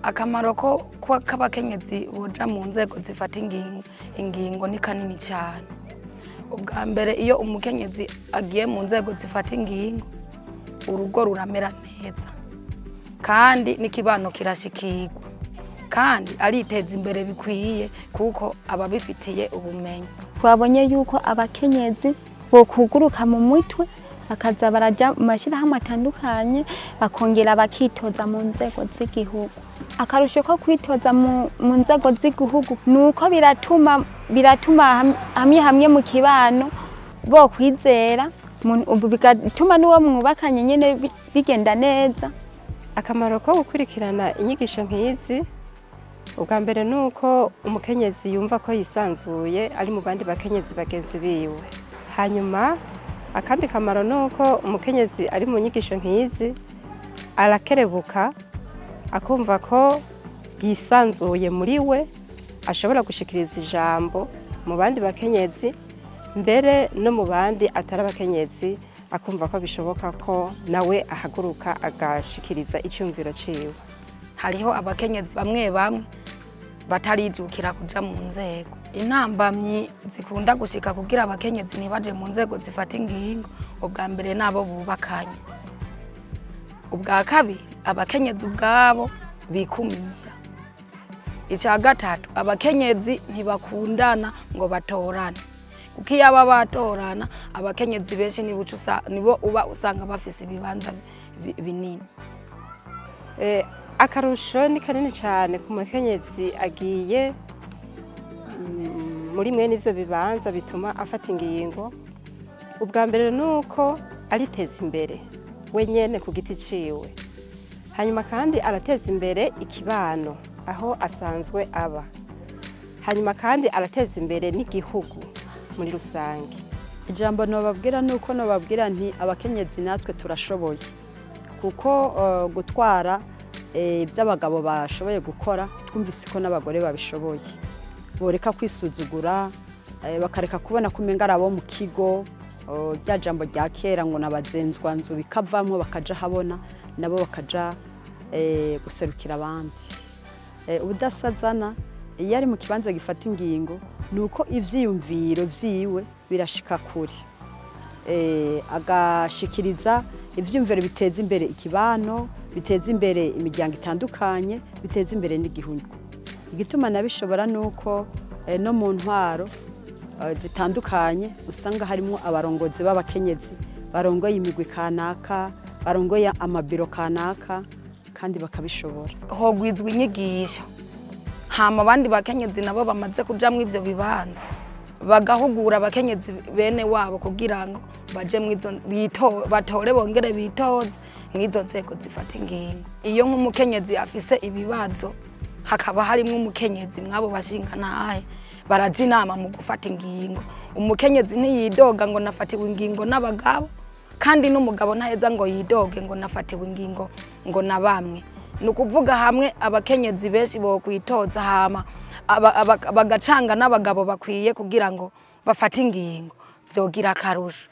Akamaro ko k'abakenyezi boja mu nzego zifata ingingo ni kanini cyane. Ubwa mbere, iyo umukenyezi agiye mu nzego zifata ingingo, urugo ruramera neza kandi n'ikibano kirashikirwa, kandi ariteza imbere bikwiye kuko aba abifitiye ubumenyi. Twabonye yuko abakenyezi bokuguruka mu mutwe, bakaza baraja mu mashyirahamwe atandukanye, bakongera bakitoza mu nzego z'igihugu. Akarusho ko kwitoza mu nzego z'igihugu ni uko biratuma hamwe hamwe mu kibano bo kwizera, bigatuma n'uwo mwubakanye nyine bigenda neza. Akamaro ko gukurikirana inyigisho nk'izi, ubwa mbere ni uko umukenyezi yumva ko yisanzuye ari mu bandi bakenyezi bagenzi biwe. Hanyuma akandi kamaro ni uko umukenyezi ari mu nyigisho nk'izi arakerebuka, akumva ko yisanzuye muri we, ashobora gushikiriza ijambo mu bandi bakenyezi, mbere no mu bandi atari abakenyezi, akumva ko bishoboka ko nawe ahaguruka agashikiriza icyumviro ciwe. Hariho abakenyezi bamwe bamwe batarijukira kuja mu nzego. Intambamyi zikunda gushika kugira abakenyezi ntibaje mu nzego zifata ingingo, ubwa mbere nabo bubakanye, ubwa kabiri abakenyezi ubwabo bikumira, icya gatatu abakenyezi ntibakundana ngo batorane, kuko iyo aba batorana abakenyezi benshi nibo uba usanga bafise ibibanza binini. Akarusho ni kanini cyane ku mukenyezi agiye muri mwene ivyo bibanza bituma afata ingingo. Ubwa mbere ni uko ariteza imbere wenyene ku giti ciwe, hanyuma kandi arateza imbere ikibano aho asanzwe aba, hanyuma kandi arateza imbere n'igihugu muri rusange. Ijambo nobabwira ni uko nobabwira nti abakenyezi natwe turashoboye, kuko gutwara iby'abagabo bashoboye gukora twumvise ko n'abagore babishoboye. Boreka kwisuzugura, bakareka kubona ko umenga ari abo mu kigo, rya jambo rya kera ngo nabazenzwa nzu bikavamwo, bakaja habona nabo bakaja guserukira abandi. Ubudasazana iyo ari mu kibanza gifata ingingo ni uko ivyiyumviro vyiwe birashika kure, agashikiriza ivyiyumviro biteza imbere ikibano, biteza imbere imiryango itandukanye, biteza imbere n'igihugu. Igituma nabishobora nuko no mu ntwaro zitandukanye usanga harimo abarongozi b'abakenyezi barongoye imigwi kanaka, barongoye amabiro kanaka, kandi bakabishobora. Hogwizwa inyigisho, hama abandi bakenyezi nabo bamaze kujamwo ivyo bibanza bagahugura abakenyezi bene wabo kugira ngo baje mwizo batore bongere bitoze mwizo nzego zifata ingingo. Iyo nk'umukenyezi afise ibibazo hakaba harimwo umukenyezi mwabo bashinga ntahe, baraja inama mu gufata ingingo. Umukenyezi ntiyidoga ngo nafatiwe ingingo n'abagabo, kandi n'umugabo ntaheza ngo yidoge ngo nafatiwe ingingo ngo na bamwe. Ni ukuvuga hamwe abakenyezi benshi bo kwitoza hama bagacanga n'abagabo bakwiye kugira ngo bafate ingingo, vyogira akarusho.